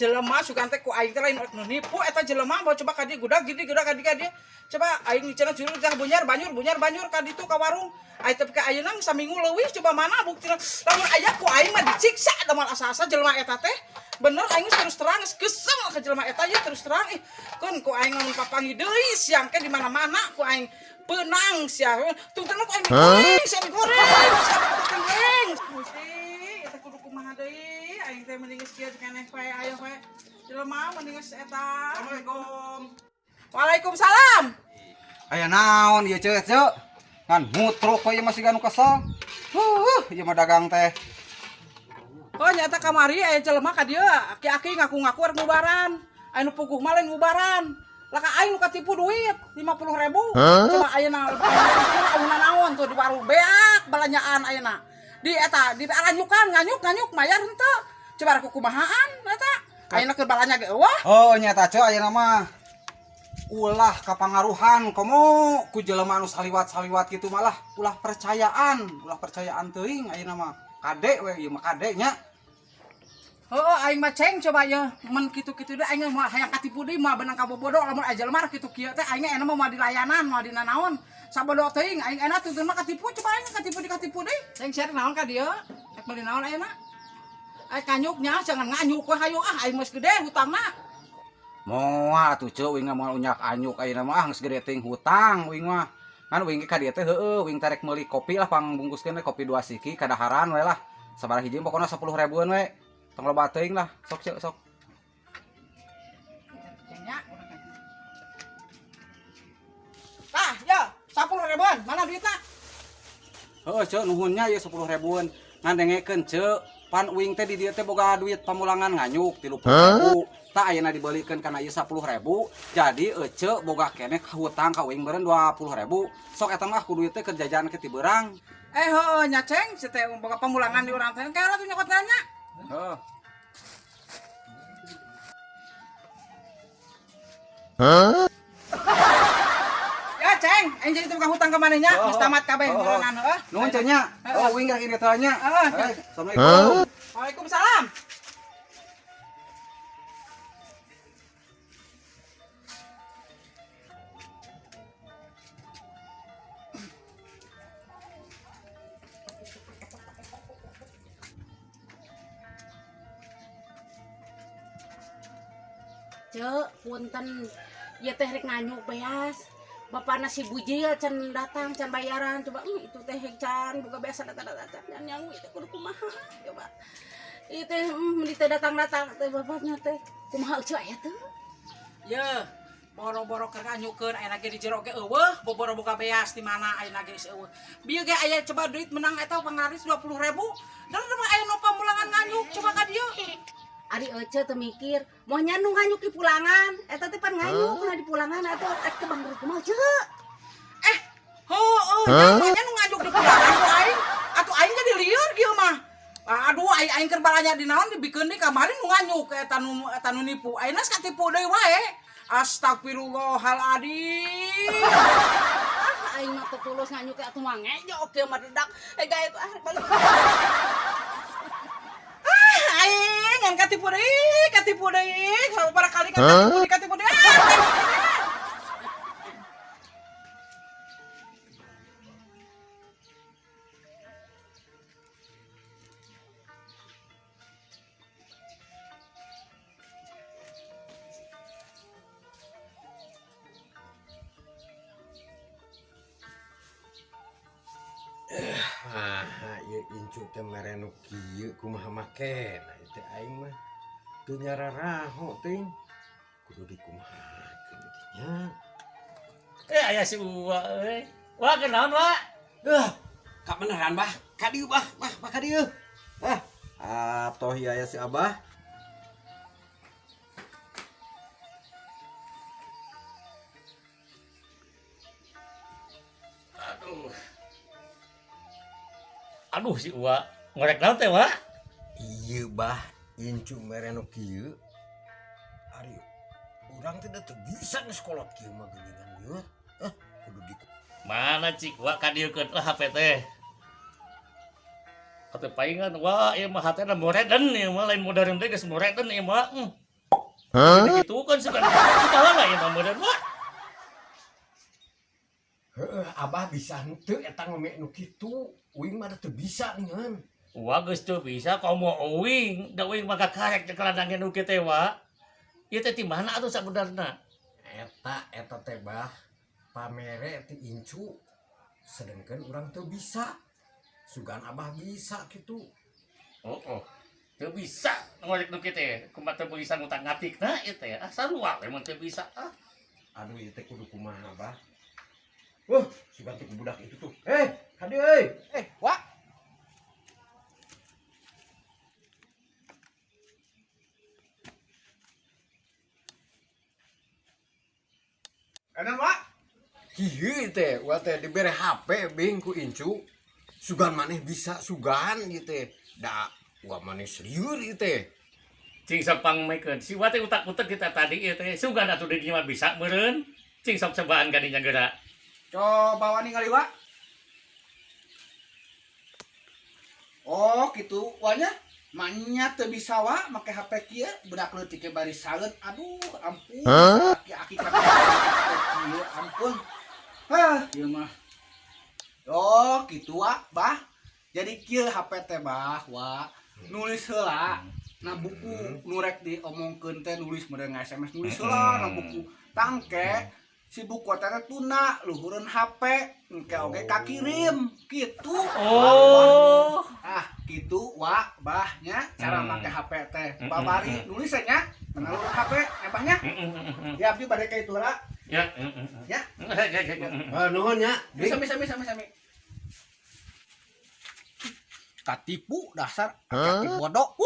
Jelema sugan teh ku aing teh lain nu nipu eta jelema bawa coba ka dieu gudag gini gudag ka dieu ka dieu. Coba aing cenah jurul teh bunyar banyur bunyar banyur ka ditu ka warung. Aing teh ka ayeuna saminggu leuwih coba mana buktina. Lamun aya ku aing mah disiksa da moal asa-asa jelema eta teh. Bener aing geus terus terang geus kesel ka jelema eta ye terus terang ih. Keun ku aing lamun papanggih deui siang ke di mana-mana ku aing peunang sia. Tungtungna ku aing goreng, sia goreng, sia goreng. Gusti, eta kudu kumaha deui? Aing teh mending geus kieu keneh wae ayo wae. Jelema mending geus eta. Assalamualaikum. Waalaikumsalam. Aya naon ieu ceu ceu? Ngan mutruk we ieu masih ganu kesel. Huh, ieu mah dagang teh. Oh nyata kamari aya jelema ka dieu aki-aki ngaku-ngaku rek ngubaran. Aya nu puguh mah lain ngubaran. Lah ka aing nu katipu duit 50.000. Coba ayeuna ayeuna naon tuh di warung beak belanjaan ayeuna. Di eta di aranyukan nganyuk-nganyuk mayar henteu. Coba rek kumahaan eta. Ayeuna keur balanja ge eueuh. Oh nyata ceu ayeuna mah ulah kapangaruhan komo ku jelema anu saliwat-saliwat gitu malah ulah percayaan teuing ayeuna mah. Kade we ieu mah kade nya. Heeh, aing mah ceng coba ye mun kitu-kitu deui aing mah hayang katipu deui mah benang kabobodo lamun aya jelema kitu kieu teh aing enak mah moal dilayanan moal dina naon. Sabodo teuing aing enak tuntun mah katipu coba aing katipu di katipu deui. Ceng sia naon ka dieu? Rek meuli naon ayeuna? Ai kanyuknya jangan nganyuk we hayu ah aing geus gede hutangna. Moal atuh ceu uing mah moal unyak anyuk ayeuna mah ah geus gede teuing hutang uing mah. Ngan uing ge ka dieu teh heueuh uing teh rek meuli kopi lah pangbungkuskeun we kopi 2 siki kadaharan we lah. Sabaraha hiji pokona 10 ribuan we. Tong loba teuing lah, sok ceu sok. Cengnya. Tah, ya, 10 ribuan, mana duitna? Heueuh ceu nuhun nya ieu 10 ribuan. Ngan dengekeun ceu, pan uing teh di dieu teh boga duit pamulangan nganyuk 30.000. Tah ayeuna dibeulikeun kana ieu 10.000, jadi eceu boga keneh hutang ka uing meureun 20.000. Sok eta mah ku duit teh keur jajan ke ti beurang. Eh heueuh nya ceng, si teh boga pamulangan di urang teh. Kayak tuh nyokot nya. Heuh. Ya ceng, aing jadi teu boga hutang ka maneh nya, geus tamat kabeh Oh, oh. meureunnan heueuh. Nuhun ceu nya. Oh uing rek ini teh nya. Heeh. Eh, Assalamualaikum. Waalaikumsalam. Cek, punten. Ieu teh rek nganyuk beas. Bapana si Bujil can datang, can bayaran. Coba itu teh can boga beas datang-datang can yang itu kudu kumaha coba. Ieu teh meni teh datang-datang teh bapaknya teh. Kumaha eueuh aya teh? Ye, boro-boro keur nganyukeun ayeuna ge di jero ge eueuh, boro-boro boga beas di mana ayeuna ge geus eueuh. Bieu ge aya coba duit menang eta panglaris 20.000. Dan mah aya nu pamulangan nganyuk coba ka dieu. Ari ece teu mikir, moal nya nu nganyuk di pulangan. Eta teh pan nganyuk na di pulangan atuh rek teu bangkrut kumaha ceu? Eh, heueuh, nya nu nganyuk di pulangan ku aing. Atuh aing jadi lieur kieu mah. Aduh, aing aing keur balanja di naon dibikeun deui kamari nu nganyuk eta nu nipu. Ayeuna geus katipu deui wae. Astagfirullahaladzim. Ah, aing mah teu tulus nganyuk atuh mah ngejok kieu mah dedak. Eh gae ah balik. Ah, aing ngan katipu deui. Sababaraha kali kan katipu deui, katipu deui. Ah, katipu deui. Ah, ieu incu teh mere nu kieu kumaha makena ieu teh aing mah teu nyararaho teuing. Kudu dikumahakeun ieu teh nya. Eh aya si Uwa euy. Wah kenaon, Wa? Heuh, ka beneran bah, ka dieu bah, bah, bah ka dieu. Ah, atoh ieu aya si Abah. Aduh. Aduh si Uwa, ngorek naon teh, Wa? Ieu bah, incu mere nu kieu. Ari urang teh da teu bisa geus kolot kieu mah geuningan ieu. Hah, kudu di Mana cik Wa ka dieu keun lah HP teh. Atuh paingan Wa, ieu mah hatena modern ieu mah lain modern teh geus modern ieu mah. Gitu kan sugan kumaha lah ya mah meureun wa. Heeh, abah bisa henteu eta ngome nu kitu. Uing mah da teu bisa ningan. Wa geus teu bisa komo uing, da uing mah kakarek jeung ladang nu kieu teh wa. Ieu teh ti mana atuh sabenerna? Eta eta teh bah pamere ti incu. Sedengkeun urang teu bisa. Sugan abah bisa kitu. Oh, oh. Teu bisa ngorek nu kieu teh. Kumaha teu bisa ngutak-ngatikna ieu teh. Ah sarua we mun teu bisa ah. Aduh ieu teh kudu kumaha bah. Wah, sugan teh ku budak itu tuh. Eh, kade euy. Eh, wa. Enan wa. Kieu teh, wa teh dibere HP bing ku incu. Sugan maneh bisa sugan ieu teh. Da wa maneh lieur ieu teh. Cing sok pangmekeun. Si wa teh utak-utek kita tadi ieu teh. Sugan atuh di dieu mah bisa meureun. Cing sok cobaan ka dinya geura. Coba wa ningali wa. Oh, gitu wanya. Manya teu bisa wa make HP kieu, budak leutik ge bari saleut. Aduh, ampun. Aki-aki ka kieu, ampun. Hah, ieu mah. Oh, gitu wa, bah. Jadi kieu HP teh bah, wa. Nulis heula na buku nu rek diomongkeun teh nulis meureun SMS nulis heula na buku. Tangke si buku teh tuna luhureun HP engke oge kakirim gitu. Oh. Ah, gitu wa bah nya cara make HP teh. Babari nulis nya na luhur HP nya bah nya. Ya abdi bade ka itu heula. Ya. Ya. Eh, nuhun nya. Bisa bisa bisa bisa. Katipu dasar kaki bodoh.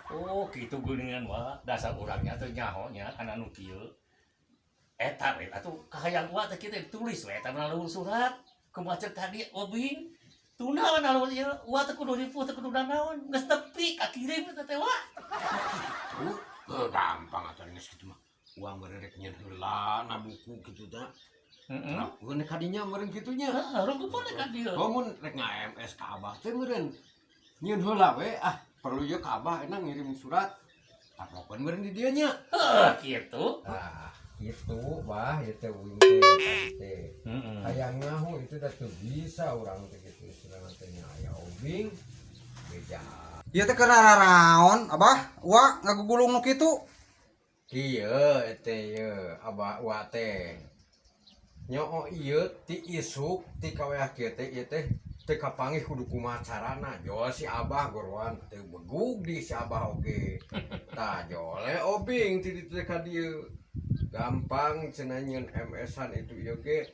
Oh, gitu geuningan wa. Dasar urangnya teh nyaho nya kana nu kieu. Eta we atuh kahayang wa teh kieu teh tulis we eta melalui surat. Kumaha ceuk tadi obing. Tuna we naon ieu wa teh kudu ripuh teh kudu nanaon. Geus tepi kakirim eta teh wa. Tuh, gampang atuh geus kitu mah. Uang meureun rek nyeun heula na buku kitu tah. Heeh. Terapkeun ka dinya meureun kitu nya. Heeh, rungkupun ka dieu. Oh, mun rek nga-MS ka abah teh meureun nyieun heula we ah perlu ieu ka abah enak ngirim surat. Taplokeun meureun di dieu nya. Heuh, kitu. Ah, kitu bah ieu teh uing teh tadi teh. Heeh. Hayang nyaho itu dah teu bisa urang teh kitu istilahna teh nya aya obing beja. Ieu teh keur naraon, Abah? Wa ngagugulung nu kitu. Kieu teh ieu abah wa teh. Nyoo ieu ti isuk ti kaweah kieu teh ieu teh teu kapanggih kudu kumaha carana. Jol si abah goroan teu begug di si abah oge. Tah jole obing ti ditu teh ka dieu. Gampang cenah nyieun MS-an itu ieu ge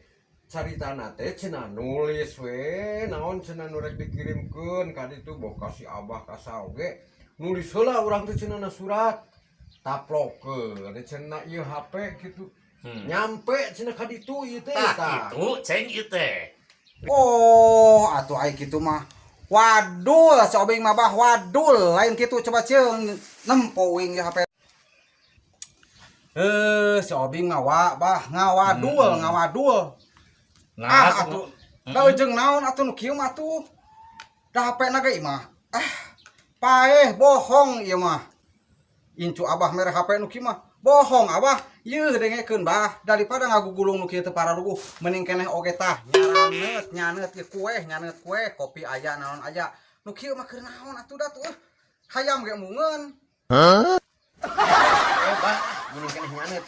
caritana teh cenah nulis we naon cenah nu rek dikirimkeun ka ditu boh ka si abah ka saha oge nulis heula urang teh cenah na surat taplokeun cenah ieu HP kitu. Nyampe cenah ka ditu ieu teh Tah tah. kitu ceng ieu teh. Oh, atuh ai kitu mah. Wadul si obing mah bah wadul lain kitu coba ceung nempo uing ieu HP. Eh, si obing mah wa bah ngawadul, ngawadul. Nah, Ah, atuh. Da ujung naon atuh nu kieu mah atuh. Da HP na ge mah. Ah, paeh bohong ieu mah. Incu abah mere HP nu kieu mah. Bohong abah. Yeuh dengekeun bah daripada ngagugulung nu kieu teu pararuguh mending keneh oge tah nyaraneut nyaneut ieu kue nyaneut kue kopi aya naon aya nu kieu mah keur naon atuh da tuh hayam ge mungeun. Eh bah mending keneh nyaneut.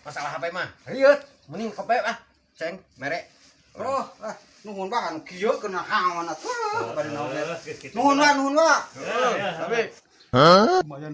Masalah HP mah rieut mending kopi ah ceng mere. Oh, ah, nuhun bah anu kieu keur naon atuh bari naon ge. Nuhun wa nuhun wa. Heeh, tapi Lumayan.